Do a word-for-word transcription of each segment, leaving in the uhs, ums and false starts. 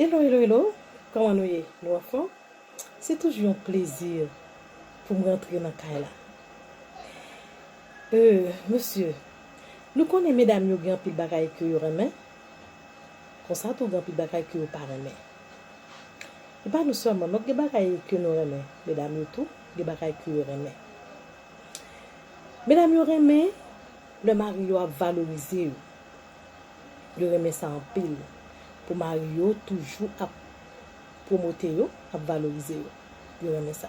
Hello, hello, hello. Kòman nou ye? Nou anfòm? Se toujou yon plezi pou m rantre nan kay la. Euh, mesye, nou konnen medam yo gen anpil bagay ke yo renmen. Konsa tou gen anpil bagay ke yo pa renmen. E pa nou sèlman, non, gen bagay ke nou renmen. Medam yo tou, gen bagay ke yo renmen. Medam yo renmen lè mari yo ap valorize yo. Yo renmen sa anpil. Pou mari yo toujou ap pwomote yo, ap valorize yo. Yo renmen sa.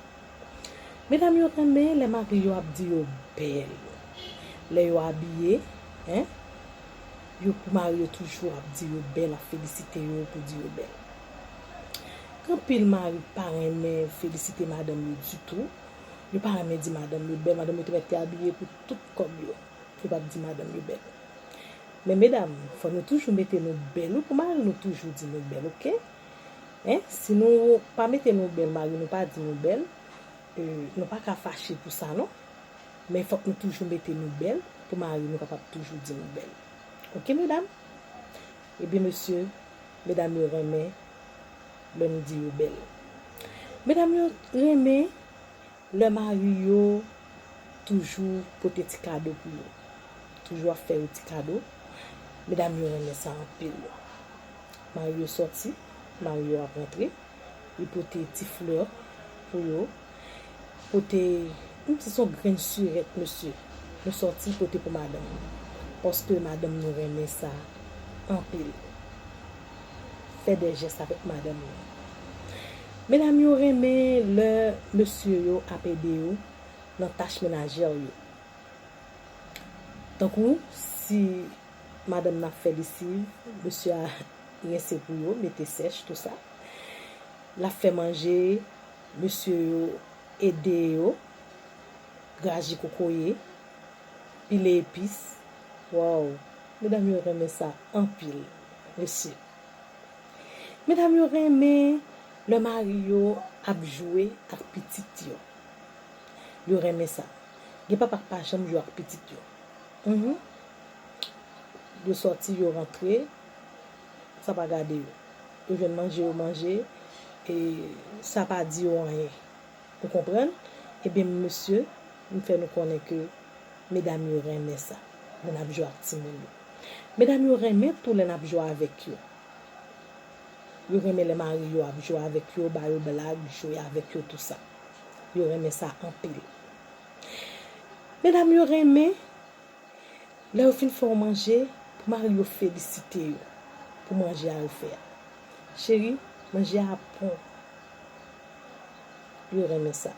Medam yo renmen lè mari yo ap di yo bèl. Lè yo abiye, en, yo pou mari yo toujou ap di yo bèl, ap felisite yo pou di yo bèl. Gen anpil mari pa renmen felisite madanm yo ditou. Yo pa renmen di madanm yo bèl. Madanm yo te mèt te abiye pou tout kòb yo. Yo p ap di madanm yo bèl. Men medam, fò nou toujou mete nou bèl, wi, pou mari nou toujou di nou bèl, oke? En, si nou pa mete nou bèl, mari nou pa di nou bèl, euh, nou pa ka fache pou sa, non. Men fòk nou toujou mete nou bèl pou mari nou kapab toujou di nou bèl. Oke, medam? Ebyen, mesye, medam yo renmen lè nou di yo bèl. Medam yo renmen lè mari yo toujou pote ti kado pou yo. Toujou ap fè yo ti kado. Medam yo renmen sa anpil. Mari yo sòti, mari yo ap rantre, li pote ti flè pou yo. Pote, menm si se yon grenn sirèt, mesye, nou sòti pote pou madanm nou. Paske madanm nou renmen sa anpil. Fè de jès avèk madanm nou. Medam yo renmen lè mesye yo ap ede yo nan tach menajè yo. Tankou si madanm nan ap fè lesiv, mesye a rense pou yo, mete sèch, tou sa. L ap fè manje, mesye yo ede yo graji kokoye, pile epis. Waw, medam yo renmen sa anpil, mesye. Medam yo renmen lè mari yo ap jwe ak pitit yo. Yo renmen sa. Gen papa k pa janm jwe ak pitit yo. Mhm. Yo sòti, yo rantre, sa pa gade yo. Yo jwenn manje, yo manje, e sa pa di yo anyen. Ou konprann? Ebyen, mesye, m fè nou konnen ke medam yo renmen sa. Lè n ap jwe ak timoun yo. Medam yo renmen tou lè n ap jwe avèk yo. Yo renmen lè mari yo ap jwe avèk yo, ba yo blag, jwe avèk yo, tou sa. Yo renmen sa anpil. Medam yo renmen lè yo fin fè yon manje, pou mari yo felisite yo pou manje a yo fè a. Cheri, manje a bon. Yo renmen sa.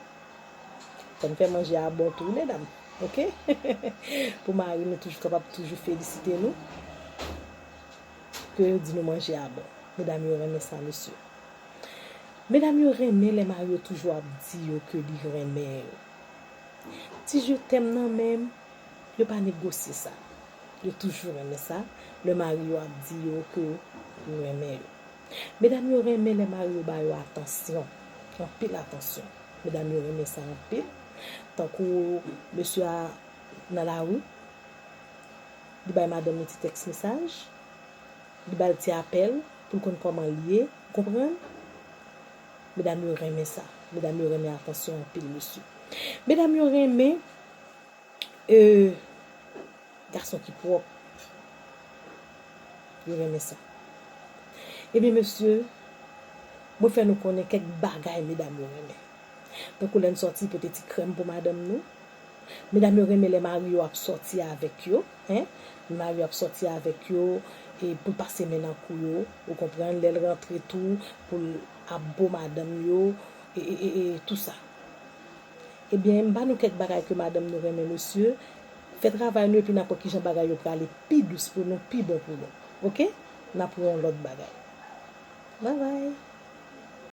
Fò n fè manje a bon tou, wi, medam. Oke? Pou mari nou toujou kapab toujou felisite nou. Ke yo di nou manje a bon. Medam yo renmen sa, mesye. Medam yo renmen lè mari yo toujou ap di yo ke li renmen yo. Ti je t'aime nan menm, yo pa negosye sa. Yo toujou renmen sa, lè mari yo ap di yo ke yo renmen yo. Medam yo renmen lè mari yo ba yo atansyon, anpil atansyon. Medam yo renmen sa anpil. Tankou mesye a nan lari, li bay madanm li ti tèks mesaj, li ba l ti apèl pou l konn kòman l ye, ou konprann? Medam yo renmen sa. Medam yo renmen atansyon anpil, mesye. Medam yo renmen, euh, gason ki pwòp. Yo renmen sa. Ebyen, mesye, mwen fè nou konnen kèk bagay medam yo renmen. Tankou lè n sòti pote ti krèm pou madanm nou. Medam yo renmen lè mari yo ap sòti avèk yo, en. Lè mari yo ap sòti avèk yo, e pou l pase men nan kou yo, ou konprann, lè l rantre tou, pou l ap bo madanm yo, e, e, e, e tou sa. Ebyen, m ba nou kèk bagay ke madanm nou renmen, mesye. Fè travay nou, epi n ap wè kijan bagay yo prale pi dous pou nou, pi bon pou nou. Oke? N ap wè yon lòt bagay. Babay.